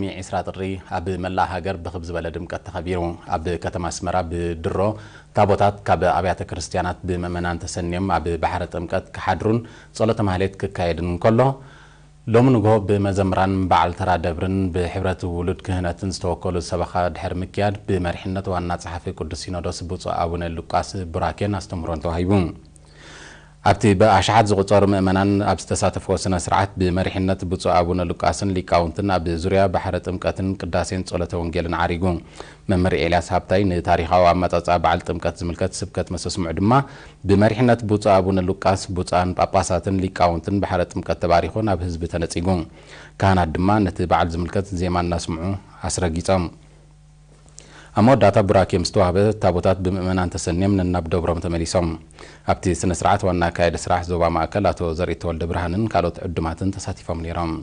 ሚ ዕስራ ጥሪ ኣብ መላእ ሃገር ብኽብ ዝበለ ድምቀት ተኸቢሩ። ኣብ ከተማ ኣስመራ ብድሮ ታቦታት ካብ ኣብያተ ክርስቲያናት ብምእመናን ተሰንዮም ኣብ ባሕረ ጥምቀት ክሓድሩን ጸሎተ ማህሌት ክካየድን እንከሎ፣ ሎሚ ንግሆ ብመዘምራን በዓል ተራ ደብርን ብሕብረት ውሉድ ክህነትን ዝተወከሉ ሰበኻ ድሕሪ ምክያድ ብመሪሕነት ዋና ጸሓፊ ቅዱስ ሲኖዶስ ብፁዕ ኣቡነ ሉቃስ ቡራኬን ኣስተምህሮን ተዋሂቡ። ኣብቲ ብኣሽሓት ዝቑጸሩ ምእመናን ኣብ ዝተሳተፍዎ ስነ ስርዓት ብመሪሕነት ብፁዕ ኣቡነ ሉቃስን ሊቃውንትን ኣብ ዙርያ ባሕረ ጥምቀትን ቅዳሴን ጸሎተ ወንጌልን ዓሪጉ። መምህር ኤልያስ ሃብታይ ንታሪኻዊ ኣመጻጽኣ በዓል ጥምቀት ዝምልከት ስብከት መሰስምዑ ድማ ብመሪሕነት ብፁዕ ኣቡነ ሉቃስ ብፁዓን ጳጳሳትን ሊቃውንትን ባሕረ ጥምቀት ተባሪኹ ናብ ህዝቢ ተነጺጉ። ካህናት ድማ ነቲ በዓል ዝምልከት ዜማ እናስምዑ ኣስረጊጾም። ኣብ መወዳእታ ቡራኬ ምስ ተዋህበ ታቦታት ብምእመናን ተሰንዮም ነናብ ደብሮም ተመሊሶም። ኣብቲ ስነ ስርዓት ዋና ኣካያዲ ስራሕ ዞባ ማእከል ኣቶ ዘርኢ ተወልደ ብርሃንን ካልኦት ዕዱማትን ተሳቲፎም ነይሮም።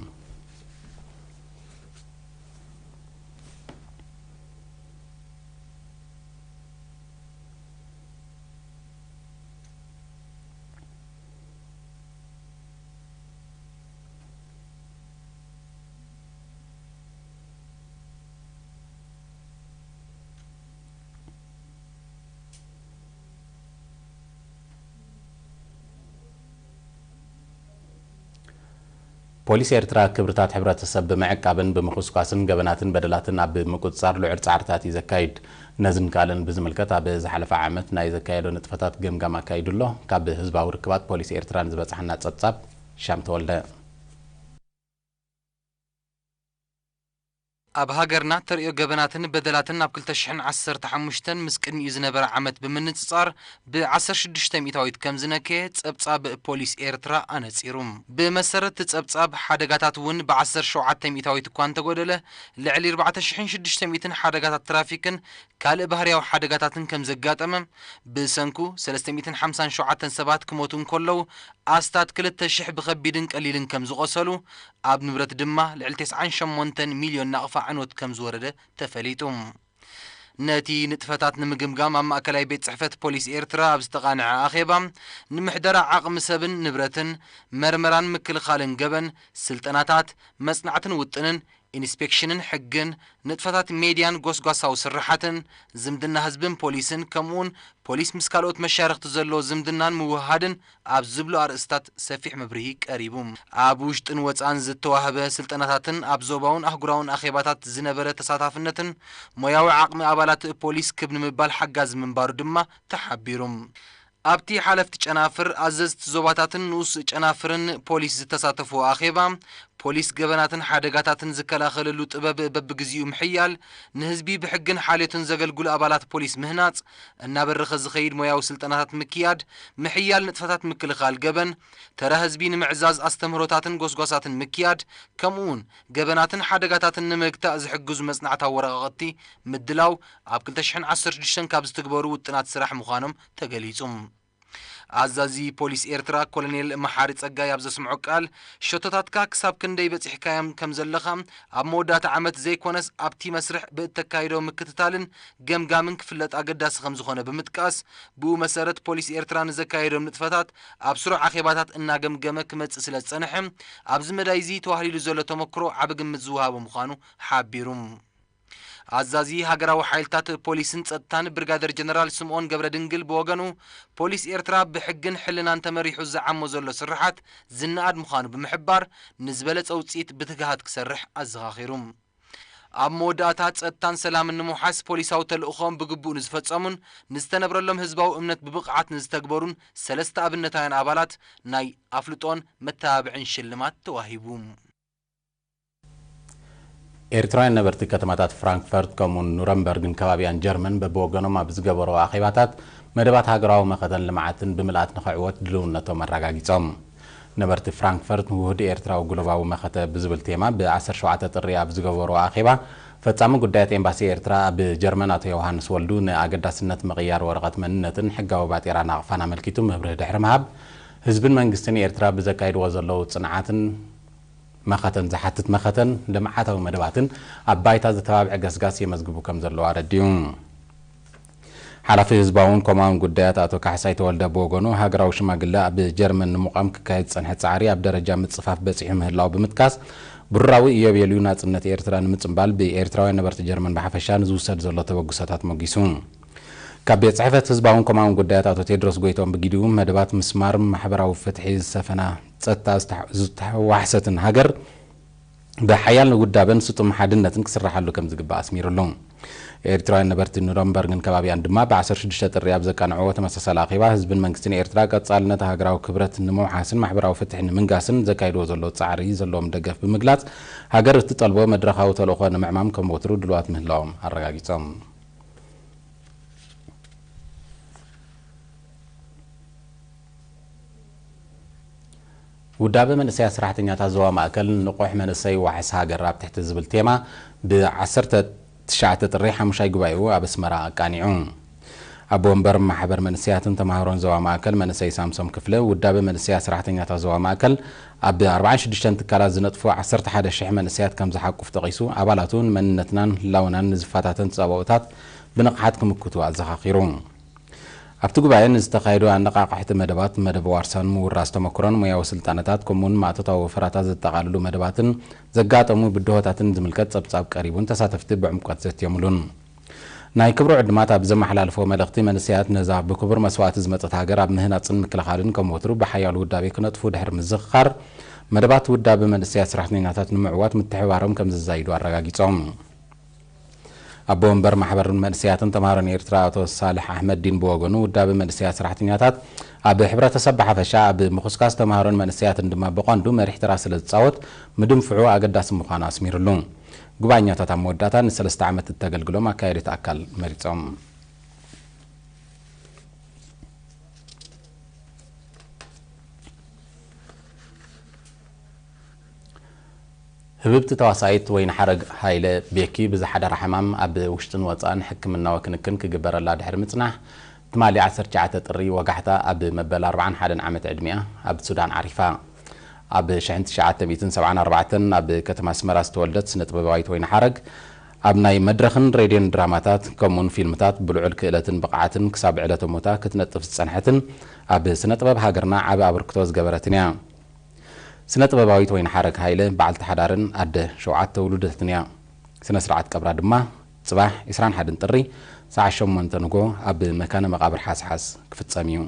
ፖሊስ ኤርትራ ክብርታት ሕብረተሰብ ብምዕቃብን ብምኹስኳስን ገበናትን በደላትን ኣብ ምቁጽጻር ልዑል ጻዕርታት እዩ ዘካይድ። ነዝን ካልእን ብዝምልከት ኣብ ዝሓለፈ ዓመት ናይ ዘካየዶ ንጥፈታት ገምጋም ኣካይዱ ኣሎ። ካብ ህዝባዊ ርክባት ፖሊስ ኤርትራ ንዝበጽሓና ጸብጻብ ሻም ተወልደ። ኣብ ሃገርና ተርእዮ ገበናትን በደላትን ኣብ ክልተ ሽሕን ዓሰርተ ሓሙሽተን ምስ ቅድሚኡ ዝነበረ ዓመት ብምንጽጻር ብ ዓሰርተ ሽዱሽተ ሚእታዊት ከም ዝነከየ ጸብጻብ ፖሊስ ኤርትራ ኣነጺሩ። ብመሰረት እቲ ጸብጻብ ሓደጋታት እውን ብ ዓሰርተ ሸውዓተ ሚእታዊት እኳ እንተጎደለ ልዕሊ ኣርባዕተ ሽሕን ሽዱሽተ ሚእትን ሓደጋታት ትራፊክን ካልእ ባህርያዊ ሓደጋታትን ከም ዘጋጠመ፣ ብሰንኩ ሰለስተ ሚእትን ሓምሳን ሸውዓተን ሰባት ክሞቱ እንከለዉ፣ ኣስታት ክልተ ሽሕ ብኸቢድን ቀሊልን ከም ዝቖሰሉ፣ ኣብ ንብረት ድማ ልዕሊ ተስዓን ሸሞንተን ሚልዮን ናቕፋ ዕንወት ከም ዝወረደ ተፈሊጡ። ነቲ ንጥፈታት ንምግምጋም ኣብ ማእከላይ ቤት ጽሕፈት ፖሊስ ኤርትራ ኣብ ዝተቓንዐ ኣኼባ፣ ንምሕደራ ዓቕሚ ሰብን ንብረትን፣ መርመራን ምክልኻልን ገበን፣ ስልጠናታት፣ መጽናዕትን ውጥንን፣ ኢንስፔክሽንን ሕግን፣ ንጥፈታት ሜድያን ጎስጓሳዊ ስርሓትን፣ ዝምድና ህዝብን ፖሊስን፣ ከምኡውን ፖሊስ ምስ ካልኦት መሻርኽቲ ዘለዎ ዝምድናን ምውህሃድን ኣብ ዝብሉ ኣርእስታት ሰፊሕ መብርሂ ቀሪቡ። ኣብ ውሽጥን ወጻእን ዝተዋህበ ስልጠናታትን ኣብ ዞባውን ኣህጉራውን ኣኼባታት ዝነበረ ተሳታፍነትን ሞያዊ ዓቕሚ ኣባላት ፖሊስ ክብ ንምባል ሓጋዚ ምንባሩ ድማ ተሓቢሩ። ኣብቲ ሓለፍቲ ጨናፍር፣ ኣዘዝቲ ዞባታትን ንኡስ ጨናፍርን ፖሊስ ዝተሳተፍዎ ኣኼባ፣ ፖሊስ ገበናትን ሓደጋታትን ዝከላኸለሉ ጥበብ በብግዚኡ ምሕያል፣ ንህዝቢ ብሕግን ሓልዮትን ዘገልግሉ ኣባላት ፖሊስ ምህናጽ፣ እናበረኸ ዝኸይድ ሞያዊ ስልጠናታት ምክያድ፣ ምሕያል ንጥፈታት ምክልኻል ገበን፣ ተራ ህዝቢ ንምዕዛዝ ኣስተምህሮታትን ጎስጓሳትን ምክያድ፣ ከምኡውን ገበናትን ሓደጋታትን ንምግታእ ዝሕግዙ መጽናዕታዊ ወረቓቕቲ ምድላው ኣብ ክልተ ሽሕን ዓሰርተ ሽዱሽተን ካብ ዝትግበሩ ውጥናት ስራሕ ምዃኖም ተገሊጹ። ኣዛዚ ፖሊስ ኤርትራ ኮሎኔል መሓሪ ጸጋይ ኣብ ዘስምዖ ቃል፣ ሸቶታትካ ክሳብ ክንደይ በጺሕካዮም ከም ዘለኻ፣ ኣብ መወዳእታ ዓመት ዘይኮነስ ኣብቲ መስርሕ ብእተካይዶ ምክትታልን ገምጋምን ክፍለጥ ኣገዳሲ ከም ዝኾነ ብምጥቃስ፣ ብኡ መሰረት ፖሊስ ኤርትራ ንዘካየዶም ንጥፈታት ኣብ ስሩዕ ኣኼባታት እናገምገመ ክመጽእ ስለ ዝጸንሐ፣ ኣብዚ መዳይ እዚ ተዋህሊሉ ዘሎ ተመክሮ ዓቢ ግምት ዝወሃቦ ምዃኑ ሓቢሩ። ኣዛዚ ሃገራዊ ሓይልታት ፖሊስን ጸጥታን ብርጋደር ጀነራል ስምኦን ገብረ ድንግል ብወገኑ፣ ፖሊስ ኤርትራ ብሕግን ሕልናን ተመሪሑ ዝዓሞ ዘሎ ስርሓት ዝነኣድ ምዃኑ ብምሕባር፣ ንዝበለጸ ውጽኢት ብትግሃት ክሰርሕ ኣዘኻኺሩ። ኣብ መወዳእታ፣ ጸጥታን ሰላምን ንምውሓስ ፖሊሳዊ ተልእኾም ብግቡእ ንዝፈጸሙን ንዝተነብረሎም ህዝባዊ እምነት ብብቕዓት ንዝተግበሩን ሰለስተ ኣብነታውያን ኣባላት ናይ ኣፍልጦን መተባብዕን ሽልማት ተዋሂቡ። ኤርትራውያን ነበርቲ ከተማታት ፍራንክፈርት ከምኡውን ኑረምበርግን ከባቢያን ጀርመን በብወገኖም ኣብ ዝገበርዎ ኣኼባታት መደባት ሃገራዊ መኸተን ልምዓትን ብምልኣት ንኽዕወት ድልውነቶም ኣረጋጊጾም። ነበርቲ ፍራንክፈርት ውሁድ ኤርትራዊ ግሎባዊ መኸተ ብዝብል ቴማ ብ ዓሰርተ ሸውዓተ ጥሪ ኣብ ዝገበርዎ ኣኼባ፣ ፈጻሚ ጉዳያት ኤምባሲ ኤርትራ ኣብ ጀርመን ኣቶ ዮሃንስ ወልዱ ንኣገዳስነት ምቕያር ወረቐት መንነትን ሕጋዊ ባጤራ ናቕፋን ኣመልኪቱ መብርሂ ድሕሪ ምሃብ፣ ህዝብን መንግስትን ኤርትራ ብዘካይድዎ ዘለዉ ጽንዓትን መኸተን ዝሓትት መኸተን ልምዓታዊ መደባትን ኣብ ባይታ ዝተባብዐ ገስጋስ የመዝግቡ ከም ዘለዉ ኣረዲኡ። ሓላፊ ህዝባውን ኮማውን ጉዳያት ኣቶ ካሕሳይ ተወልደ ብወገኑ፣ ሃገራዊ ሽማግለ ኣብ ጀርመን ንምቋም ክካየድ ዝጸንሐ ጻዕሪ ኣብ ደረጃ ምጽፋፍ በጺሑ ምህላው ብምጥቃስ፣ ብሩራዊ ኢዮቤልዩ ናጽነት ኤርትራ ንምጽንባል ብኤርትራውያን ነበርቲ ጀርመን ብሓፈሻ ንዝውሰድ ዘሎ ተበግሶታት ሞጊሱ። ካብ ቤት ጽሕፈት ህዝባውን ኮማውን ጉዳያት ኣቶ ቴድሮስ ጎይቶም ብጊዲኡ፣ መደባት ምስማር ማሕበራዊ ፍትሒ ዝሰፈና ጸጥታ ዝተሓ-፣ ዝተዋሕሰትን ሃገር ብሓያል ውዳበን ስጡም ሓድነትን ክስራሓሉ ከም ዝግባእ ኣስሚሩሉ። ኤርትራውያን ነበርቲ ኑረምበርግን ከባቢኣን ድማ ብ ዓሰርተ ሽዱሽተ ጥሪ ኣብ ዘቃንዕዎ ተመሳሳሊ ኣኼባ፣ ህዝብን መንግስትን ኤርትራ ቀጻልነት ሃገራዊ ክብረት ንምውሓስን ማሕበራዊ ፍትሒ ንምንጋስን ዘካይድዎ ዘሎ ጻዕሪ ዘለዎም ደገፍ ብምግላጽ፣ ሃገር እትጠልቦ መድረኻዊ ተልእኾ ንምዕማም ከም ወትሩ ድልዋት ምህላዎም ኣረጋጊጾም። ውዳበ መንእሰያት ሰራሕተኛታት ዞባ ማእከል ንቑሕ መንእሰይ ዋሕስ ሃገር ኣብ ትሕቲ ዝብል ቴማ ብ ዓሰርተ ትሽዓተ ጥሪ ሓሙሻይ ጉባኤኡ ኣብ ኣስመራ ኣቃኒዑ። ኣቦ ወንበር ማሕበር መንእሰያትን ተማሃሮን ዞባ ማእከል መንእሰይ ሳምሶም ክፍለ፣ ውዳበ መንእሰያት ሰራሕተኛታት ዞባ ማእከል ኣብ ኣርባዓን ሽዱሽተን ትካላት ዝነጥፉ ዓሰርተ ሓደ ሽሕ መንእሰያት ከም ዝሓቁፍ ጠቒሱ፣ ኣባላቱ ንመንነትናን ህላውናን ንዝፈታተን ጸባኦታት ብንቕሓት ክምክቱ ኣዘኻኺሩ። ኣብቲ ጉባኤ ንዝተኻየዱ ኣነቓቓሕቲ መደባት፣ መደብ ዋርሳን ምውራስ ተመክሮን ሞያዊ ስልጠናታት፣ ከምኡውን ማእቶታዊ ወፈራታት ዘጠቓልሉ መደባትን ዘጋጠሙ ብድሆታትን ዝምልከት ጸብጻብ ቀሪቡን ተሳተፍቲ ብዕምቆት ዘትዮምሉን። ናይ ክብሪ ዕድማት ኣብ ዘመሓላልፎ መልእኽቲ፣ መንእሰያት ነዛ ብክቡር መስዋእቲ ዝመጸት ሃገር ኣብ ምህናጽን ምክልኻልን ከም ወትሩ ብሓያሉ ውዳቤ ክነጥፉ ድሕሪ ምዝኽኻር፣ መደባት ውዳበ መንእሰያት ሰራሕተኛታት ንምዕዋት ምትሕብባሮም ከም ዘዛይዱ ኣረጋጊጾም። ኣቦ ወንበር ማሕበር መንእሰያትን ተምሃሮን ኤርትራ ኣቶ ሳልሕ ኣሕመድ ዲን ብወገኑ፣ ውዳበ መንእሰያት ሰራሕተኛታት ኣብ ሕብረተሰብ ብሓፈሻ፣ ኣብ ምኹስካስ ተምሃሮን መንእሰያትን ድማ ብቐንዱ መሪሕ ተራ ስለ ዝጻወት፣ ምድንፍዑ ኣገዳሲ ምዃኑ ኣስሚሩሉ። ጉባኛታት ኣብ መወዳእታ ንሰለስተ ዓመት እተገልግሎም ኣካየዲት ኣካል መሪጾም። ህብብቲ ተዋሳኢት ወይንሓረግ ሃይለ ቤኪ ብዝሓደራ ሕማም ኣብ ውሽጥን ወጻእን ሕክምናዊ ክንክን ክግበረላ ድሕሪ ምጽናሕ፣ ትማሊ ዓሰርተ ትሽዓተ ጥሪ ወጋሕታ ኣብ መበል ኣርባዓን ሓደን ዓመት ዕድሚኣ ኣብ ሱዳን ዓሪፋ። ኣብ ሽሕን ትሽዓተ ሚእትን ሰብዓን ኣርባዕተን ኣብ ከተማ ኣስመራ ዝተወልደት ስነ ጥበባዊት ወይንሓረግ፣ ኣብ ናይ መድረኽን ሬድዮን ድራማታት ከምኡውን ፊልምታት ብልዑል ክእለትን ብቕዓትን ክሳብ ዕለተ ሞታ ክትነጥፍ ዝጸንሐትን ኣብ ስነ ጥበብ ሃገርና ዓቢ ኣበርክቶ ዝገበረትን እያ። ስነ ጥበባዊት ወይንሓረግ ሃይለ በዓልቲ ሓዳርን ኣደ ሸውዓተ ውሉዳትን እያ። ስነ ስርዓት ቀብራ ድማ ጽባሕ ዕስራን ሓደን ጥሪ ሰዓት ሸሞንተ ንግሆ ኣብ መካነ መቓብር ሓስሓስ ክፍጸም እዩ።